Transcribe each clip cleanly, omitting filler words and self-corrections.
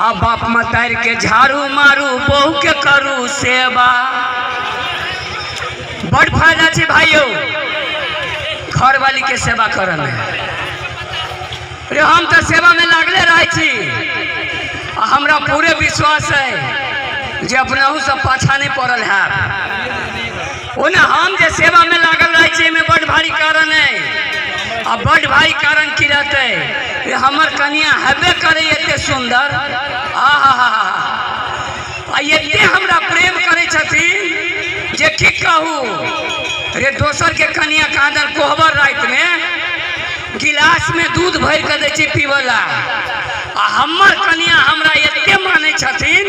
आ बाप मतारि के झाड़ू मारू, बहू के करू सेवा। बड़ फायदा छै भाइयो घरवाली के सेवा करऽ में। रे हम तऽ सेवा में लागले रहै छी आ हमरा पूरे विश्वास है जे अपनहु सब पाछा नहीं पड़ल हैब। ओना हम जे सेवा में लागल रहै छी एहिमे बड़ भारी कारण है। आ बड़ भारी कारण की रहतै रे, हमर कनिया हेबे करै एते सुंदर, आ हा हा हा, आ एते हमरा प्रेम करै छथिन जे की कहू रे। दोसर के कनिया कहाँ कोहबर राति में गिलास में दूध भरि कऽ दै छै पीबऽ ला, आ हमर कनिया हमरा एते मानै छथिन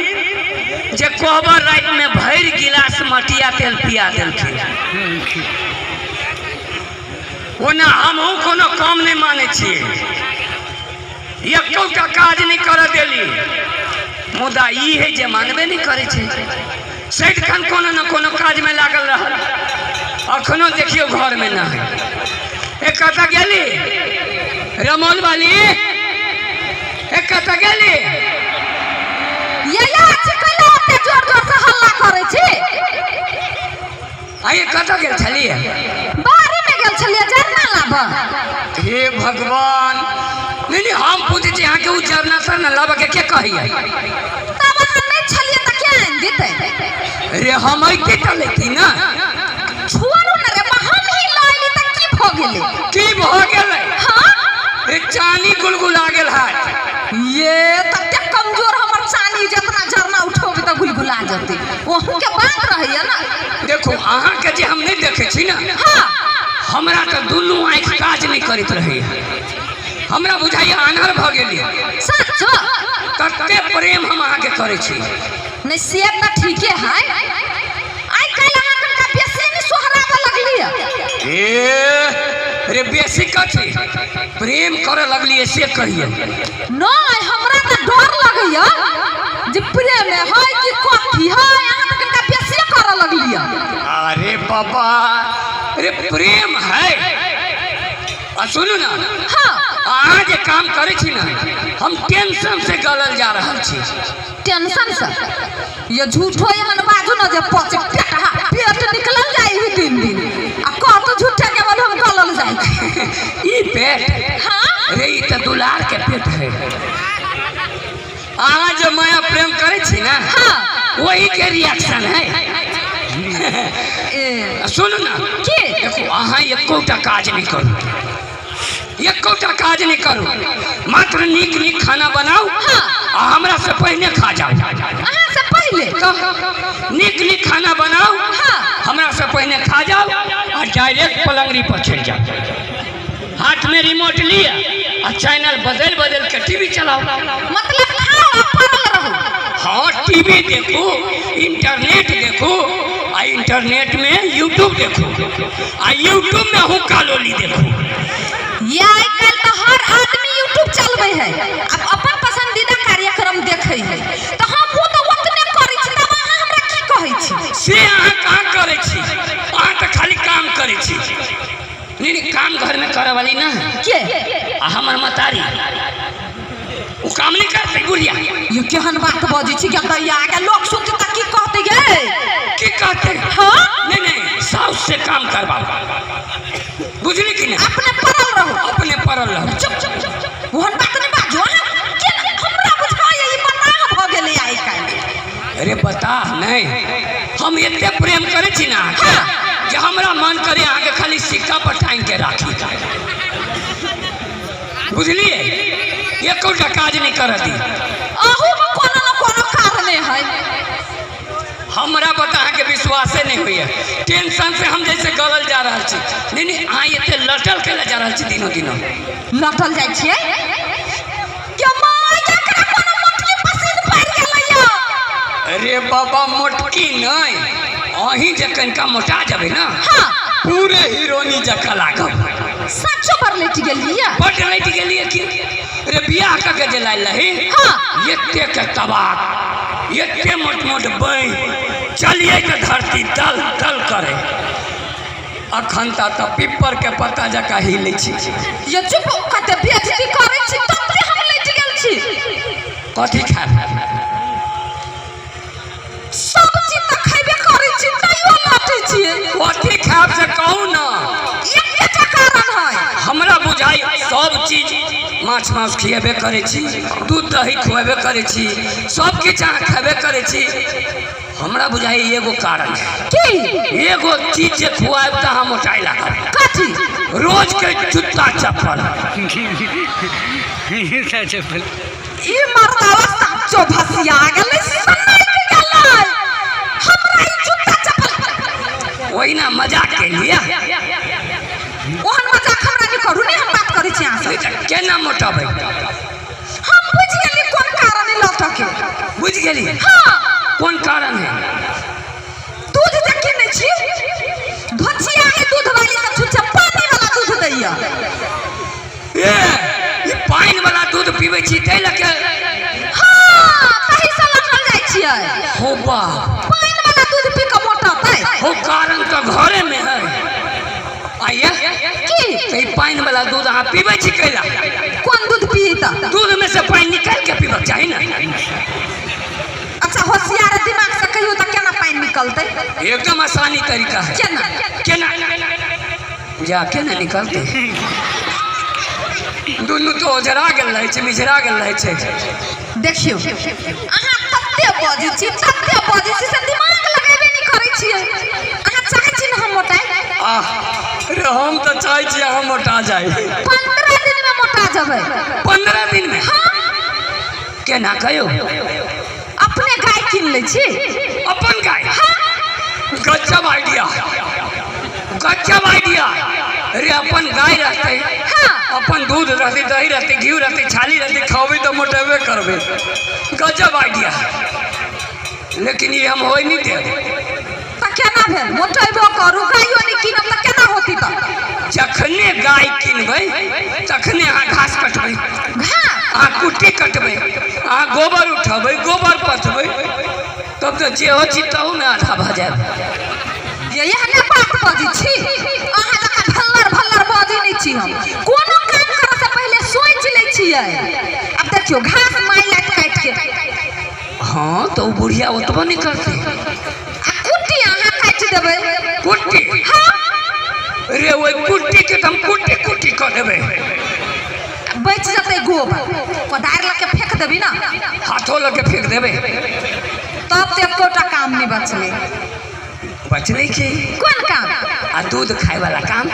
जे कोहबर राति में भरि गिलास मटिया तेल पिया देलखिन। ओना हमहूँ कोनो काम नहि मानै छियै, एकोटा काज नहि करऽ देली, मुदा ई है जे मानबे नहि करै छै, सदिखन कोनो ने कोनो काजमे लागल रहल। अखनो देखियौ घरमे नहि है। ए कतऽ गेली रमौल वाली, ए कतऽ गेली? ये या चिकला ओते जोर जोर से हल्ला करै छी। आइए कतऽ गेल छलियै? बाड़ी में गेल छलियै जरना लाबऽ। हे भगवान, नहीं नहीं हम पूछै छी अहाँके ओ जरना सरना लाबऽ के के कहैया? तब अहाँ नहि छलियै तऽ के आनि देतै? रे हम अइते तऽ लैती ना। छोड़ू ने रे, हम ही लऽ अयली तऽ की भऽ गेलै? की भऽ गेलै? हाँ रे चानी गुलगुला गेल हाथ। ये तते कमजोर हमर चानी, जितना झरना उठेबै तऽ गुलगुला जेतै। ओहू के बात रहैया ना। देखू अहाँके जे हम नहि देखै छी ना, हाँ हमरा तऽ दुनू आँखि काज नहि करैत रहैया, हमरा बुझाइया आन्हर भऽ गेलियै। सच तते प्रेम हम अहाँके करै छी। नहीं से तऽ ठीके है, आइ काल्हि अहाँ कनिका बेसी नहि सोहराबऽ लगलियै। ए रे बेसी कथी प्रेम करऽ लगलियै से कहियै। नहीं हमरा तऽ डर लगैया जे प्रेम है कि कथी है, अहाँ तऽ कनिका बेसी करऽ लगलियै। अरे बाबा रे प्रेम है। आ सुनू ना, हाँ अहाँ जे काम करै छी ना, हम टेंशन से गलल जा रहल छी। टेंशन से? ये झूठो एहन बाजू ना जे पच पेट हा पेट निकलल जाय ही दिन दिन, आ कहतो झूठे के बोल हम गलल जाय छी। ई पेट? हाँ रे ई तऽ दुलार के पेट है। अहाँ जे माया प्रेम करै छी ना, हाँ वही के रिएक्शन है। ए सुनू ना, की? देखो अहाँ एकोटा काज नहीं करू, एकोटा काज नहीं करू, मात्र नीक नीक खाना बनाउ। हाँ। आ हमरा से पहिने खा जाओ। अहाँ से पहिले? तऽ नीक नीक खाना बनाउ। हाँ। हमरा से पहिने खा जाओ आ डायरेक्ट पलंगरी पर चलि जाओ, हाथ में रिमोट लिया आ चैनल बदल बदल के टीवी चलाओ। मतलब खाओ आ पड़ल रहू? हाँ टीवी देखू, इंटरनेट देखू, आ इंटरनेट में यूट्यूब देखू, आ यूट्यूब में हुक्का लोली देखू। ये आइ काल्हि तऽ हर आदमी यूट्यूब चलबै है, अब अपन पसंदीदा कार्यक्रम देखै है, तऽ हमहूँ तऽ ओतने करै छी, तब अहाँ हमरा की कहै छी? से अहाँ कहाँ करै छी, अहाँ तऽ खाली काम करै छी। नहीं नहीं काम घर में करे वाली ना के? आ हमर मतारी ओ काम नहीं करते बुढ़िया। ये केहन बात बजै छी गदैया, के लोक सुनतै तऽ की कहतै गे? की कहतै? हाँ नहीं नहीं साउस से काम करवाओ, बुझली कि नहीं? अपने पड़ल रहू। अपने पड़ल रहू। चुप चुप चुप, ओहन बात नहीं बाजू अहाँ। के हमरा बुझाइए ई बताह भऽ गेलै आइ काल्हि। अरे बताह नहीं, हम एते प्रेम करै छी ना अहाँके जे हमरा मन करे अहाँके खाली सिक्का पर टांगि के राखी, बुझलियै? एकोटा काज नहीं करऽ दी। अहूमे कोनो ने कोनो कारणे है। हमरा पर तऽ अहाँके विश्वासे नहीं होइए, टेंशन से हम जैसे गलल जा रहल छी। नहीं नहीं अहाँ एते लटल केला जा रहल छी दिनो दिनो। लटल जाइ छियै? के माय, एकरा कोनो मोटकी पसीन पड़ि गेलैया। अरे बाबा मोटकी नहीं, अहीं जे कनिका मोटा जेबै ना, हाँ पूरे हीरोनी जकाँ लागब। सचो पर लटि गेलियै? बड लटि गेलियै की रे, बियाह कऽ के जे लायल रही। हाँ एते के तबाक, एते मोट मोट बाँहि, चलिए तऽ धरती दल दल करे। अखन तऽ पिप्पर के पत्ता जकाँ हिलै छी। ये चुप, कते बेइज्जती करै छी तते हम लटि गेल छी। कथी खायब? सब चीज तऽ खैबे करै छी, तैयो लटै छियै। कथी खायब से कहू ना। एकेटा कारण है। हमरा बुझाइ सब चीज, माछ मांस खिएबे करै छी, दूध दही खुएबे करै छी, सब किछु अहाँ खेबे करै छी। हमरा बुझाइ एगो कारण है। की? एगो चीज जे खुआएब तऽ अहाँ मोटाइ लागब। कथी? रोज के जूता चप्पल। ई मर्दावा साचो भसिया गेलै, सनक गेलै। हमरा ई जूता चप्पल। ओहिना मजाक के लिए। ओहन मजाक हमरा नहि करू ने, हम बात करै छी अहाँ से। केना मोटाबै? हम बुझि गेली कोन कारण है लौटऽ के। बुझि गेली? हाँ। कोन कारण है? दूध जे किनै छी, धोचिया है दूध वाली सब छुच्छा पानी वाला दूध दैया। ए, ई पानि वाला दूध पीबै छी ताहि लऽ के? हाँ, ताहि से लटल जाइ छियै। हो बा। पानि वाला दूध पी कऽ मोटतै? हो, कारण तऽ घरे में है। आइए। की? तऽ ई पानि वाला दूध अहाँ पीबै छी कैला? कोन दूध पियै तऽ? दूध में से पानि निकालि के पीबक चाही ने। अच्छा, होशियार दिमाग से कहियो तऽ केना पानि निकलतै? एकदम आसानी तरीका है। केना? केना जा केना निकलतै? दुनू तो ओझरा गेल रहै छै, मिझरा गेल रहै छै। देखियौ, अहाँ तते बजै छी, तते बजै छी से दिमाग लगेबे नहि करै छियै। अहाँ चाहै छी ने हम मोटाइ? आह रे, हम तऽ चाहै छी अहाँ मोटा जाइ। 15 दिनमे मोटा जेबै। 15 दिन में? केना कहियौ? अपने गाय कीन लै छी। अपन गाय? गजब आइडिया, गजब आइडिया रे। अपन गाय रहतै, अपन दूध रहतै, दही रहतै, घी रहतै, छाली रहतै, खाबै तऽ मोटेबे करबै। गजब आइडिया, लेकिन ई हम होइ नहि देब। तऽ केना भेल? मोटेबो करू, गायो नहि कीनब, तऽ केना होती तऽ? जखने गाय किनबै तखने अहाँ घास कटबै। घास? अहाँ कुट्टी कटबै, अहाँ गोबर उठेबै, गोबर पथबै, तब तऽ जे हो छी तहूमे आधा भऽ जायब। ये एहने बात बजै छी? अहाँ जकाँ भल्लर भल्लर बजै नहि छी हम। कोनो काम करऽ से पहिले सोचि लै छियै। आब देखियौ, घास माइ लाइत काटि के। हाँ, तऽ ओ बुढ़िया ओतबो नहि करतै। आ कुट्टी अहाँ काटि देबै। कुट्टी? हाँ। रे, ओहि कुट्टीके तऽ हम कुट्टी कुट्टी कऽ देबै। बचि जेतै गोबर, कोदारि लऽ के फेंक देबी ने। हाथो लऽ के फेंक देबै। तब तऽ एकोटा काम नहि बचलै। बचलै की? कोन काम? आ दूध खाय वाला काम।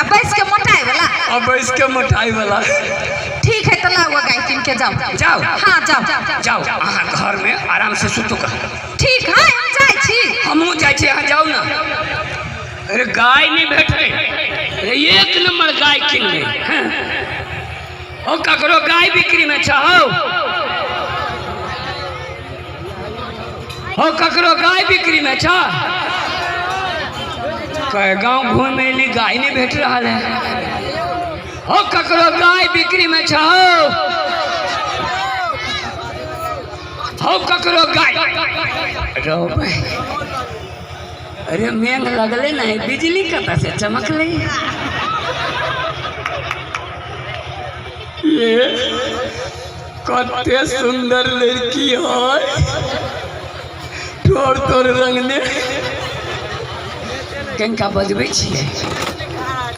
आ बैस के मोटाइ वाला। आ बैस के मोटाइ वाला। ठीक है, तऽ लाउ गाय कीन के, जाउ। जाउ? हाँ, जाउ। जाउ, अहाँ घर में आराम से सुतू का। ठीक है, हम जाइ छी। हमहूँ जाइ छी, अहाँ जाउ ने। अरे, गाय नहि भेटै अरे, एक नंबर गाय किनबै। हैं। ओ ककरो गाय बिक्री में छहो? हो, ककरो गाय बिक्री में छ? कहे गांव घूमे एली, गाय नहीं भेट रहा है। हो, ककरो गाय बिक्री में छ? हो, ककरो गाय रो भाई। अरे, मेघ लगले नहीं, बिजली कतऽ से चमकले? ये कते सुंदर लड़की है, ठोर तोर रंगने। किनका बजबै छियै?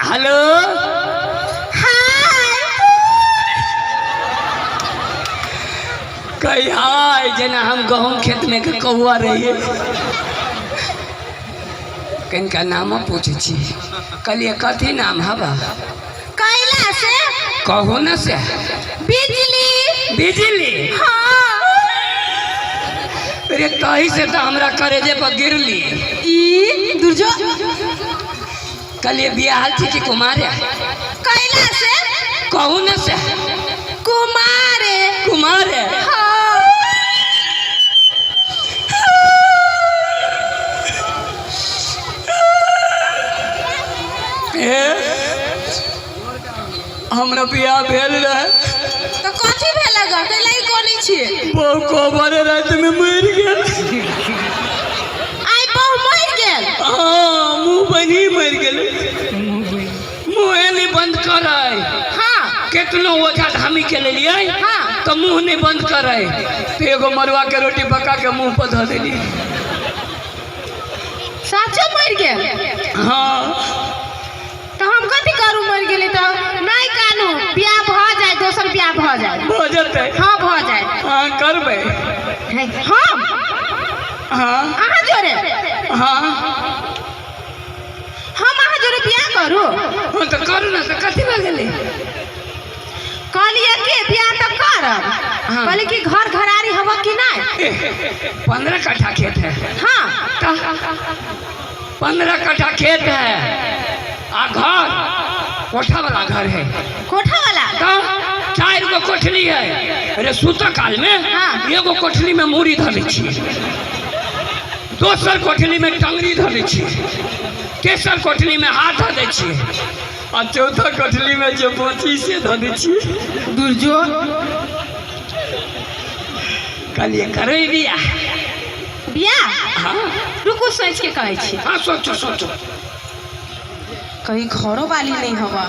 हेलो। हाय। कही हाय, जेना हम गहूम खेत में के कौआ रहिए। किनका नामो पूछै छी। कहलिए, कथी नाम हवा? कैला से? कहू न से। बिजली। बिजली? हाँ। अरे, तही से तऽ हमरा करेजे पर गिरली। ई दुर्जो। कहलिए, बियाहल छी कि कुमारे? कैला से? कहू न से। कुमारे। कुमारे? हाँ। ए, हमरा बियाह भेल रहे। तऽ कथी भेल ग? कैला ई कोनै छियै? बहु कोबरे राति में मरि गेल। आइ बहु मरि गेल? हाँ, मुँह बनी मरि गेल, मुँहे नहीं बंद करै। हाँ। केतनो ओझा धामी के लेलियै। हाँ। तो मुंह नहीं बंद करे, तो एगो मरुआ के रोटी पका के मुंह पर धऽ देली। साचो मरि गेल? हाँ। तऽ हम कथी करू, मरि गेलै तऽ नहि कानू, बियाह भऽ जाय, दोसर बियाह भऽ जाय। भऽ जेतै? हाँ, भऽ जाय। हाँ, करबै? हम? हाँ। अहाँ जोरे? हाँ। हम अहाँ जोरे बियाह करू? हाँ, तऽ करू ने, तऽ कथी भऽ गेलै? कहलियै कि बियाह तऽ करब। हाँ। कहली कि घर घरारी हवा कि नहि? 15 कट्ठा खेत है। हाँ। 15 कट्ठा खेत है आ घर कोठा वाला घर है। कोठा वाला? तो 4 गो कोठली है। अरे, सुतऽ काल में एगो कोठली में मूड़ी धऽ दै छियै, दोसर कोठली में टंगरी धऽ दै छियै, तेसर कोठली में हाथ धऽ दै छियै आ चौथा कोठली में जे बची से धऽ दै छियै। दुर्जो। कहलियै, करबै बियाह? बियाह? हाँ। रुकू, सोचि के कहै छी। हाँ, सोचो सोचो। कहीं घरो वाली नहीं हवा,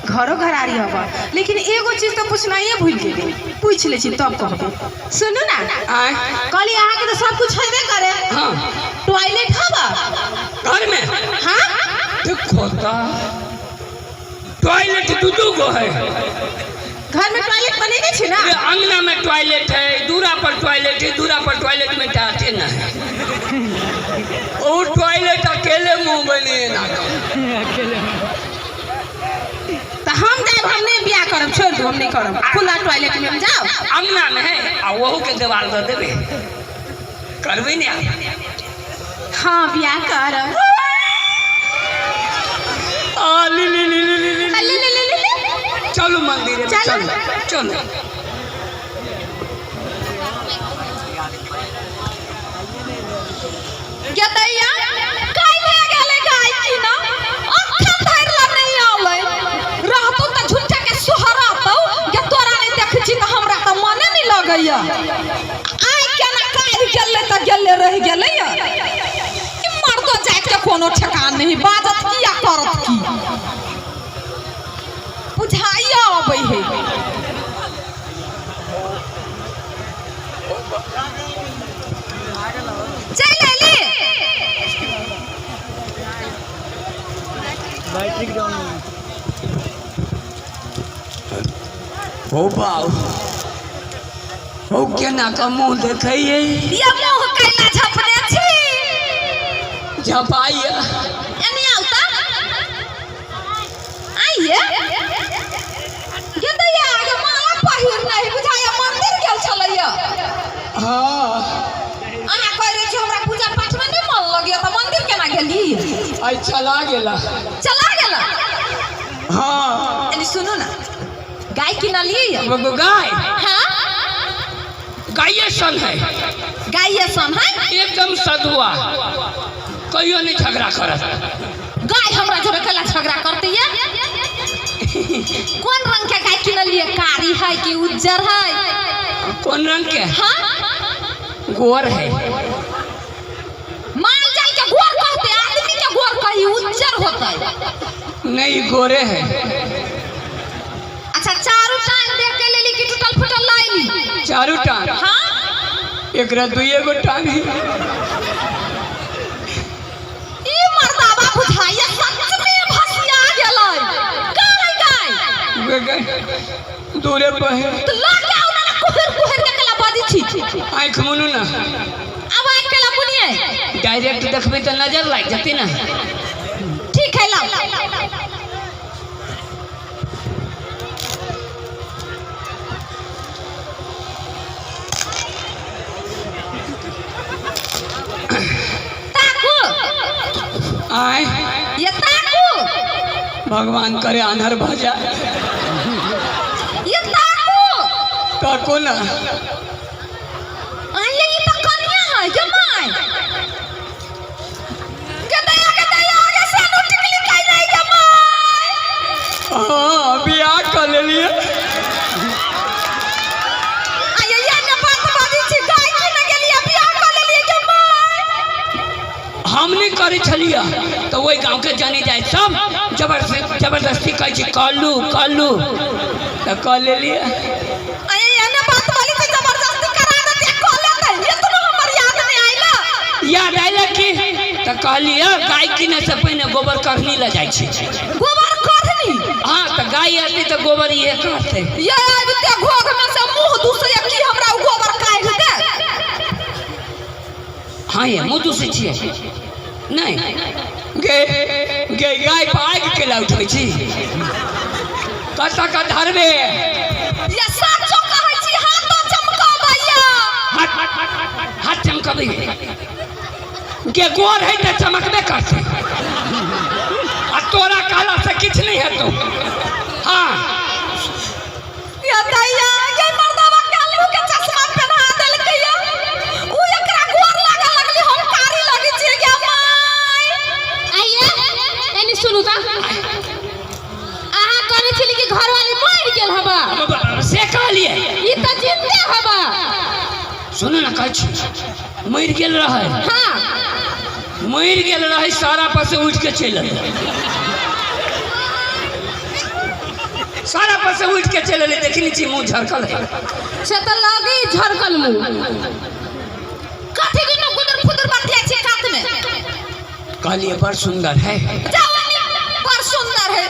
घरो घरारी हवा, लेकिन एगो चीज तऽ पूछनाइए भूल गेली। पूछि लै छी तब कहबै। सुनू ना। आय। कहली, अहाँके तऽ सब कुछ हेबे करे। हाँ। टॉयलेट हवा? घर में? हाँ। देखो, टॉयलेट दू दू गो है। घर में टॉयलेट बनेने छी ना? अरे, अंगना में टॉयलेट है, दूरा पर टॉयलेट है। दूरा पर टॉयलेट में जाते न है और टॉयलेट अकेले मुंह बने ना। तऽ हम जायब, हम नहीं बियाह करब, छोड़ दू, हम नहीं करब। खुला टॉयलेट में हम जाओ। अंगना में है आ वहू के देवाल दऽ देबे करबै ने आप? हाँ, बियाह करब। आ ली ली ली ली ली ली। ले ले ले ले ले। चलो मंदिर में। चलो। चलो चलो। गेदैया काल्हि गेलै गाय की ना, अखन धरि ला नहि आलै। रहतौ तऽ झुट्ठा के सोहरातौ। गे, तोरा नहि देखै छी तऽ हमरा तऽ मने नहि लगैया। आइ केना काल्हि गेलै तऽ गेले रहि गेलै। ई मर्दो जाति के कोनो ठेकान नहीं, बाजत की या करत की बुझाइया अबै है। चलि अयली? बैटरी डाउन हो। हो बाऊ हो, केना का मुंह देखैये? ये मुँह कैला झपने छी? झपाइया। एने आउ तऽ, आइए। गेदैया आगे माला पहिर नहीं बुझाइया, मंदिर गेल छलैया? हाँ। अहाँ कहि रहल छी हमरा पूजा पाठ में नहीं मन लगैया, तऽ मंदिर केना गेली? आई चला गेला। चला गेला? हाँ। एने सुनू ना, गाय किनलियै? एगो गाय। हाँ। गाये सन है। गाय सन है? एकदम सदुआ, कहियो नहीं झगड़ा करत। गाय हमरा जोरे कैला झगड़ा करते? ये कोन रंग के गाय किनलियै? कारी है कि उज्जर है? कौन रंग के? हाँ। गोर है। माल जाल के गोर कहते, आदमी के गोर कही उज्जर होते? नहीं, गोरे है। अच्छा, चारू टांग देख के लेली कि टूटल फूटल लाइली? चारू टांग? हाँ। एकरा दुइये गो टांग है। ई मर्दाबा बुझाइया सच में भसिया गेलै। कहाँ है गाय? गे- दूरे पर है। तो लऽ के आउ ना, कुहर कुहर के कला बाजी छी। आँख मुनू ना। अब आँख केला मुनिए? डायरेक्ट देखबै तऽ नजर लागि जेतै ना। ठीक है, लाओ। ताकू। आय। ये ताकू। भगवान करे आन्हर भऽ जाए। ये ताकू। ताको ना। आइए, ये तो कनिया है ये my. गदैया गदैया, आगे से नु टिकली काई नहीं गे my. हाँ, बियाह कऽ लेलियै। आइए, ये ने बात बाजी छी, गाय की न गेलिए, बियाह कर लेलिए गे my. हम नहि करै छलियै तऽ ओहि गाँवके जानी जाइ सब जबरदस्ती जबरदस्ती कहै छै, कऽ लू कऽ लू, तऽ कऽ लेलियै। आइए, ये ने बात कहलिए गाय किने से पहिने गोबर करनी ले जाइ छी। गोबर करनी? हाँ, तऽ गाय आती तऽ गोबर इहे करतै। ये आबिते घोघ में से मुंह दूसरे की हमरा उ गोबर काढ़ि दे। हाँ, ये मुँह दूसै छियै नहि गे गे गाय पर आगि केला उठबै छी? कतऽ के धरबे? ये साचो कहै छी, हाथो चमकबैया। हाथ हाथ चमकबै गे? गोर है तऽ चमकबे करतै, आ तोरा कहला से किछु नहि हेतौ। हाँ। ये दैया, ये मर्दवा के आलू के चश्मा पहना देलकै या। उ एकरा गोर लागे लगली, हम कारी लगै छियै गे माय। आइए एनी सुनू तऽ, अहाँ कहने छली कि घरवाली मरि गेल हबा। से कहलिए? ई तऽ जिंदे हबा। सुनू ने, कहै छी मरि गेल रहै। हाँ। मरि गेल रहै, सारा पर से उठि के चलि एलै, सारा पर से उठि के चलि एलै। देखी छी, मुँह झरकल है। से तऽ लगी झरकल मुँह। कथी के गुदर फुदर बतिया छियै कात में? कहलिए बड़ सुंदर है। जाओ एनी, बड़ सुंदर है।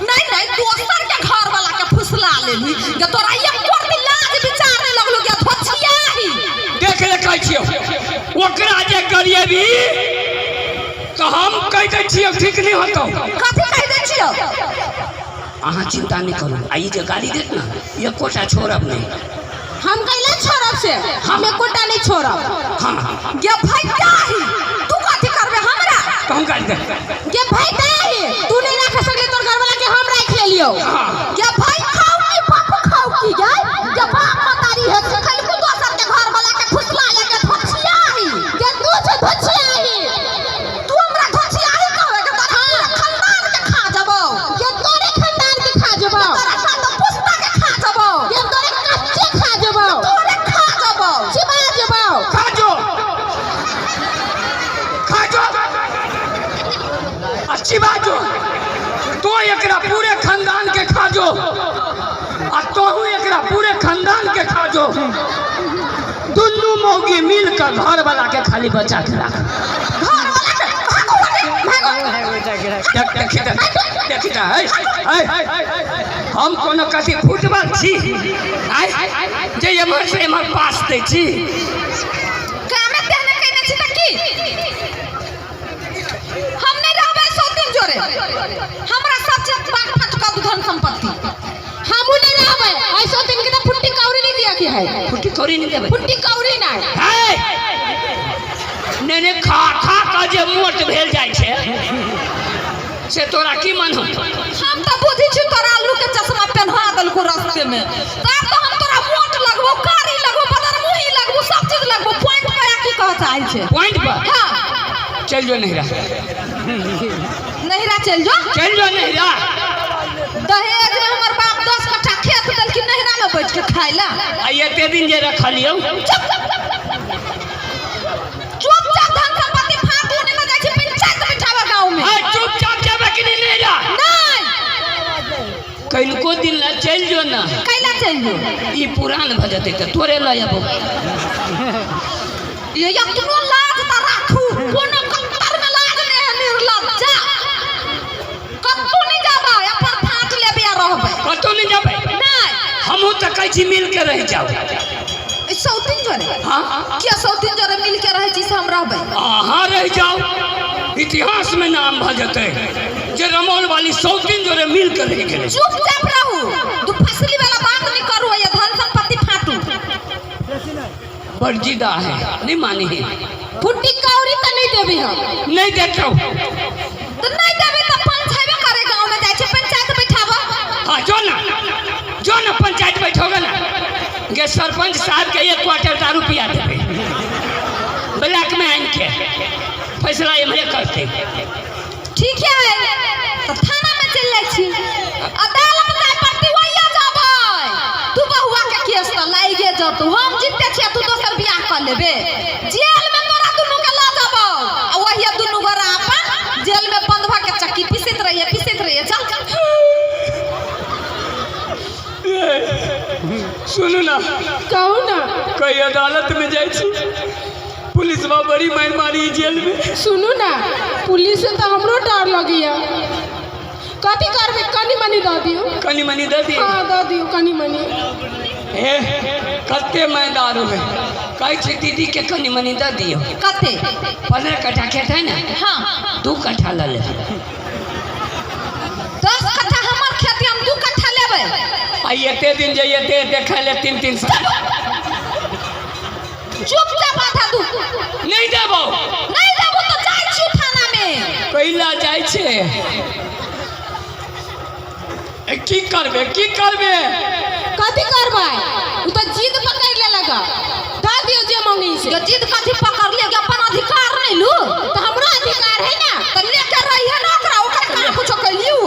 नहीं नहीं, दोसर के घर वाला के फुसला लेली गे, तोरा एक कोरती लाज विचार नहीं लगलो गे धोछिया ही। देख ले, कहै छियौ ओकरा जे गरिएबी तऽ हम कहि दै छियौ, ठीक नहि होतौ। कथी कहि दै छियौ? अहाँ चिंता नहि करू, आ ई जे गाली देत ने, एकोटा छोड़ब नहि। हम कैला छोड़ब से? हम एकोटा नहीं छोड़ब। हाँ। गे भैया ही, तू कथी करबे हमरा? कहूँ गाली दे। गे भैया ही, तू नहीं राख सकले तोर घरवाला के, हम राख लेलियो। हाँ। गे भाई खाऊ की बाप खाऊ की गे, गे बाप मतारी है कल को दोसर के घर वाला के फुसला ले के धोछिया ही। गे तू छो धोछिया ही। तू हमरा धोछिया ही कहबे के? तोरा पूरा खानदान के खा जबौ। गे तोरे खानदान के खा जेबौ। तोरा साथ पुस्ता के खा जबौ। गे तोरे कच्चे खा जेबौ। तोरे खा जबौ। चिबा जेबौ। खा जो, खा जो आ चिबा जो। तो एकरा पूरे खानदान के खा जो, आ तोहू एकरा पूरे खानदान के खा जो। दुनू मौगी मिल कर घर वाला के खाली बचा के राख। घर वाला के भागो भागो। देख, देखी तऽ, देखी तऽ, है है, हम कोनो कथी फुटबॉल छी आय जे एम्हर से एम्हर पास दै छी? कामे तेहने केने छी तऽ की? हम नहीं रहबै 100 दिन जोरे, हमरा सब चीज बाँट फाट कर दू धन संपत्ति। हमू नहीं रहबै ऐसो दिन के, तो फुट्टी कौड़ी नहीं दिया के है। फुट्टी थोड़ी नहीं देबै। फुट्टी कौड़ी नहीं। है नहीं नहीं, खा खा कऽ जे मोट भेल जाइ छै से तोरा की मन होतौ? हम तऽ बुझै छी, तोरा आलू के चश्मा पहना देलको रास्ते में, तब तो हम तोरा मोट लगबो, कारी लगबो, बदरमुही लगबो, सब चीज लगबो। पॉइंट पर की कह चाहै छै? पॉइंट पर? हाँ। चल जो नहिरा। नहिरा चल जो। चल जो नहिरा। दहेज में हमर बाप 10 कट्ठा खेत देलखिन नहिरा में बैठ के खाय ला? आ एते दिन जे रखलियौ? चुपचाप धन संपत्ति फाटू, नहीं तऽ जाइ छी पंचायत बैठाबऽ गाँव में। आ चुपचाप जेबै कि नहि नहिरा? नहीं। कनिको दिन ला चलि जो ना। कैला चलि जो? ई पुरान भऽ जेतै तऽ तोरे लऽ अयबौ। ये अपनो लाज तऽ राखू, कोनो कत्तर में लाज नहीं है। निर्लज्जा, कत्तो नहीं जाबै, अपन फाट लेबे आ रहबै। कतौ नहि जेबै? नहीं। हमहूँ तऽ कहै छी मिल के रहि जाउ। ई सौतीन जोरे? हाँ। किया सौतीन जोरे मिल के रहै छी से हम रहबै? अहाँ रहि जाउ, इतिहास में नाम भऽ जेतै जे रमौल वाली सौतीन जोरे मिल के रहि गेलै। चुपचाप रहू, दू फसली वाला बात नहीं करू, ये धन संपत्ति फाटू। बड़ जिदा है, नहीं मानी है। फुट्टी कौड़ी तो नहीं देबी हम। नहीं देतौ। तो नहीं देबै तऽ पंचेबे करे, गाँव में जाइ छै पंचायत बैठाबऽ। हाँ, जो ना, जो ना, पंचायत बैठोगे ना गे, सरपंच साहब के एक क्वार्टर दारू पिया देबै ब्लैक में आनि के, फैसला एम्हरे करते। ठीक है, तऽ थाना में चलि जाइ छी, अदालत जाय पड़तै, वही जाबै। तू बहुआ के केस तऽ लाइगे जतौ, हम जीते छियै, तू दोसर बियाह कऽ लेबे। जेल में तोरा दुनू के लऽ जेबौ आ वही दुनू गोरा अपन जेल में बंद भऽ के चक्की पीसैत रहिए, पीसैत रहिए। चल। सुनू ना। कहू ना। कई अदालत में जाइ छी, पुलिस पुलिसवा बड़ी मार मारी जेल में। सुनू ना, पुलिस से तो हमरो डर लगैया। कथी करबै? कनी मनी दऽ दियौ। कनी मनी दऽ दियौ? हाँ, दऽ दियौ कनी मनी। ए कते मैं दारू है, कहै छी दीदी के कनी मनी दऽ दियौ। कते? 15 कट्ठा खेत है ने? हाँ। 2 कट्ठा लऽ ले। 10 कट्ठा हमर खेत, हम 2 कट्ठा लेबै। आ एते दिन जे एते देखै ले 3-3 साल। चुपचाप आधा दू। नहीं देबो। नहीं देबो तो जाइ छी थाना में। कैला जाइ छे? ए, की करबे, की करबे? कथी करबै? उ तो जिद पकड़ लेलक, दऽ दियौ जे मंगी से। जो जिद कथी पकड़ लिया? अपन अधिकार नहीं लू? तो हमरो अधिकार है ना। तो लेके रही है ना ओकरा, ओकरा कहाँ कुछो कैलियो?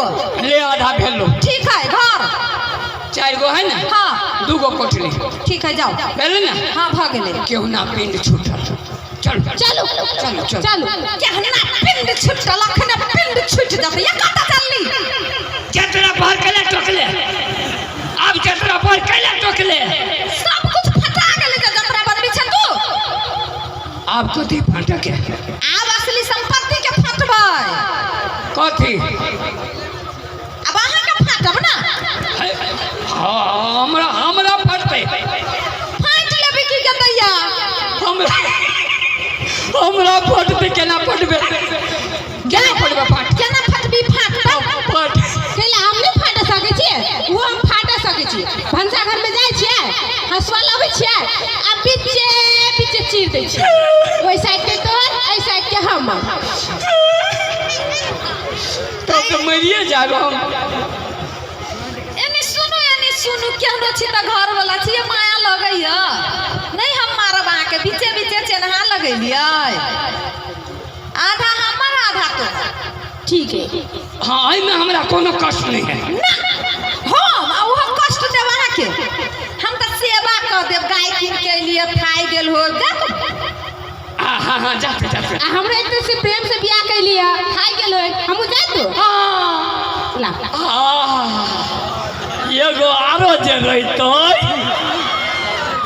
ले आधा भेलो। ठीक है, घर 4 गो है ना? हाँ। 2 गो कोठली। ठीक है, जाओ। भेल ना? हाँ, भ गेलै। केहू ना पिंड छूटल। चल चलू चलू चलू चलू। केहना पिंड छूटल? अखने पिंड छूट जेतै। ये कतऽ चलली? जतरा पर कैला टोकले, आब जतरा पर कैला टोकले? सब कुछ फटा गेलै जे जतरा बनबी छै तू। आब कथी फाटके? आब असली संपत्ति के फाटबै। कथी? आब अहाँ के फाटब ना। हाँ, हमरा हमरा फटतै। फाटि लेबै की गदैया? हमरा हमरा फटतै। केना फटबै, केना फटबै? फाट। केना फटबी? फाटतै। फट। कैला हम नहीं फाट सकै छियै? वो हम फाट सकै छियै। भनसा घर में जाइ छियै, हँसुआ लबै छियै आ बीचे बीचे चीर दै छियै। ओहि साइड के तोहर, एहि साइड के हमर। तब तो मरिए जाब हम। एने सुनू, एने सुनू, केहनो छी तऽ घर वाला छी, माया लगैया। नहीं हम मारब अहाँके, बीचे बीचे चेन्हा लगेलियै। आधा हमर आधा तोहर। ठीक है। हाँ, एहिमे हमरा कोनो कष्ट नहीं है। ना, हम आ ओहो कष्ट देब अहाँके? हम तऽ सेवा कऽ देब। गाय कीन के एलियै, थाइ गेल हो, देख। हाँ हाँ हाँ, जाते जाते। आ हमरा एक से प्रेम से बियाह कैलियै, खाइ गेल होय, हमहूँ जाय दो। हाँ। ला। एगो आरो जे रहितै।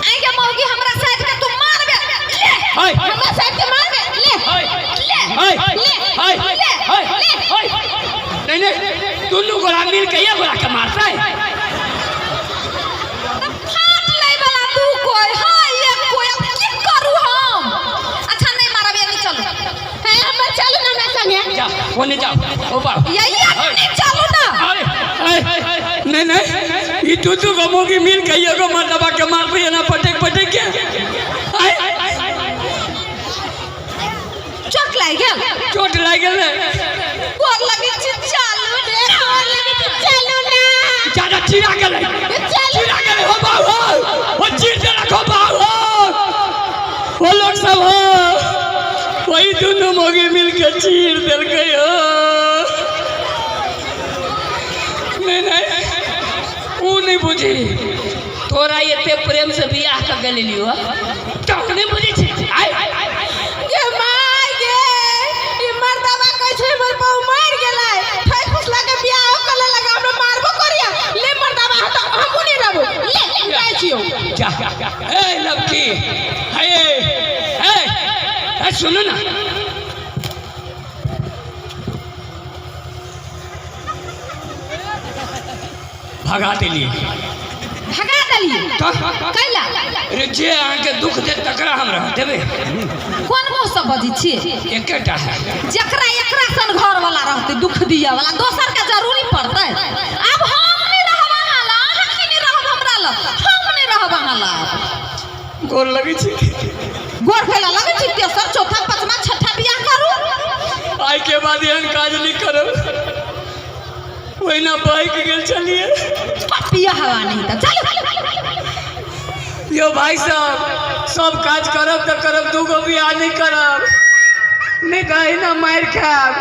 आइ के मौगी, हमरा साइड के तू मारबे, ले। है हमरा साइड के मारबे, ले। है ले। है ले। है ले। है ले। है। नहीं नहीं, दुनू गोरा मिल के एक गोरा के मारतै। तऽ फाट लै वाला दू कोइ हाँ एक कोइ, अब की करू हम? अच्छा, नहीं मारब, एनी चलू। है हमर, चलू ना हमरा संगे। जा, ओने जाओ, ओ बा। यही एनी चलू ना। अरे, नहीं नहीं, ई दू दू गो मौगी मिल के एगो मर्दबा के मारतै एना पटक पटक के। आय, चोट लागि गेल? चोट लागि गेल ने। गोर लगै छी, चलू। गोर लगै छी, चलू ना। ज्यादा चिरा गेलै। चलू। चिरा गेलै हो बाबू, हो ओ चीर देलक हो बाबू, हो ओ लोग सब हो, वही दुनू मौगी मिल के चीर देलकै हो। नहीं नहीं, ऊ नहीं बुझी। तोरा एते प्रेम से बियाह कऽ के लेलियो तो नहीं बुझी छी। आय। गे my गे, ई मर्दबा कहै छै हमर बहु मरि गेलै, ठकि फुसला के बियाह कर लेलक, हमरा मारबो करिया। ले मर्दबा, तो हमहूँ नहीं रहबो, ले जाइ छियौ। जा। ए लड़की, हे हे हे, सुनो ना। भगा देलिए। भगा देलियै? तो कैला? अरे, जे अहाँके दुख दे तकरा हम रह देबै? कोन मुँह से बजै छियै? एकेटा है। जकरा एकरा सन घर वाला रहतै दुख दिया वाला, दोसर के जरूरी पड़तै? आब हम नहीं रहब अहाँ ला, अहाँ की नहीं रहब हमरा ला, हम नहीं रहब अहाँ ला। गोर लगै छी। गोर कैला लगै छी? तेसर चौथा पाँचमा छठा बियाह करू। आइ के बाद एहन काज नहीं करब। ओहिना बहक गेल छलिए। पपिया हवा नहीं तऽ चलू। यो भाई साहब, सब काज करब तऽ करब, दूगो बियाह नहीं करब, नहीं तऽ अहिना मारि खायब।